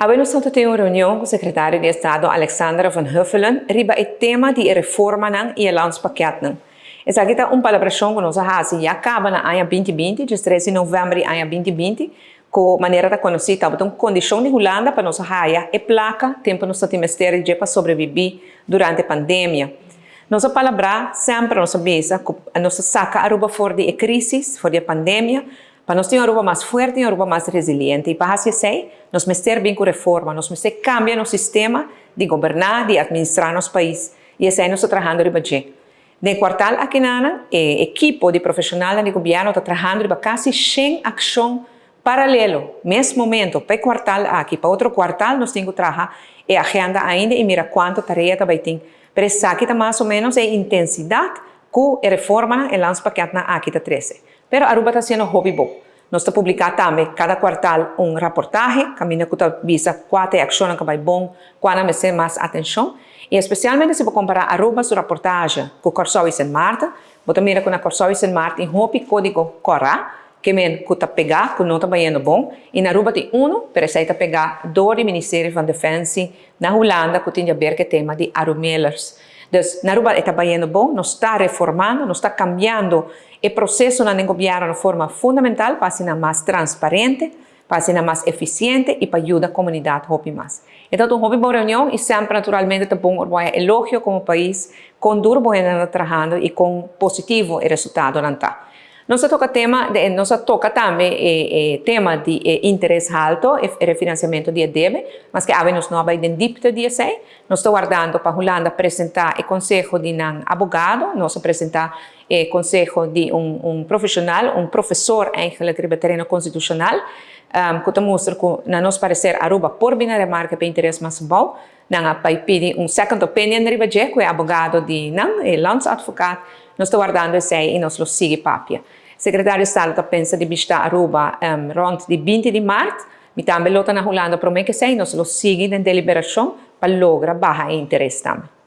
Awe nos tin un reunion ku sekretario di Estado Alexandra van Huffelen riba e tema di reformanan i e landspakketnan. Esaki ta un palabrashon ku nos a hasi ya kaba na aña 2020, 13 di novèmber di aña 2020, ku manera ta konosí, tabata un kondishon di Hulanda pa nos haya e plaka tempu nos tin mester pa sobrebibí durante pandemia. Nos a palabrá, semper nos a bisa, nos saka Aruba for di krísis, for di pandemia, pa nos tin Aruba mas fuerte i Aruba mas resiliente. I pa esei, nos mester bin ku reforma, nos mester kambia nos sistema di goberná, di atministrá nos pais. I esei nos ta trahando riba dje. Den kwartal aki nan, e ekipo di profeshonal di gobièrnu ta trahando riba kasi 100 akshon paralelo, mes momento, pa e kwartal aki, pa otro kwartal nos tin ku traha e agenda ainda i mira kuantu tarea tambe tin. Pero esaki ta mas o ménos e intensidat ku e reforma e landspakketnan aki ta trese. Pero Aruba ta hasiendo hopi bon. Nos ta publiká tambe kada kwartal un reportahe, kaminda ku ta bisa kua akshon ku a bai bon, kua mester mas atenshon. I spesialmente si bo kompará Aruba su reportahe ku Kòrsou i Sint Maarten, bo ta mira ku na Kòrsou i Sint Maarten hopi kódigo kòrá, ke men ku ta pegá, ku no ta bayendo bon, i na Aruba tin unu, pero esei ta pegá dor di Ministerio van Defensie na Hulanda, ku tin di haber ku e tema di Arumailers. Dus na Aruba ta bayendo bon, nos ta reformando, nos ta kambiando e proseso na gobièrnu di forma fundamental pa asina mas transparente, pa asina mas efisiente i pa yuda komunidat hopi mas. Anto, un hopi bon reunion i semper naturalmente ta bon elogio komo pais kon duru bo ta trahando i kon positivo e resultadonan ta. Nos a toka tambe e tema di interes haltu i refinansiamentu di debe, mas ku awe nos no a bai den diepte di esei. Nos ta wardando pa Hulanda presentá e konseho di un abogado, nos a presentá e konseho di un profeshonal, un profesor eigenlijk riba tereno konstitushonal, ku ta mustra ku, na nos pareser, Aruba por bin na remarke pa interes mas abou. Nan a pidi un second opinion riba dje, ku e abogado di nan, e landsadvocaat. Nos ta wardando esei i nos lo sigui papia. Sekretario di Estado ta pensa di bishitá Aruba rònt di 20 di mart. Mi tambe lo ta na Hulanda promé ku esei, nos lo sigui den deliberashon pa logra baha interes tambe.